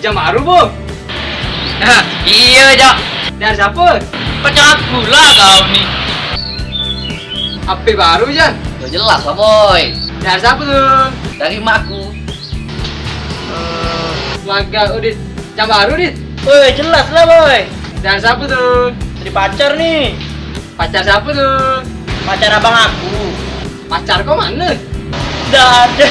Jam baru, Bu. Nah, iya, Jak. Dari siapa? Pacar gula kau nih. HP baru, Jan. Ya jelas lah, boy. Dari siapa tuh? Dari makku. Laga, Dit. Jam baru, Dit. Woi, jelas lah, boy. Dari siapa tuh? Dari pacar nih. Pacar siapa tuh? Pacar abang aku. Pacar kau mana? Udah ada.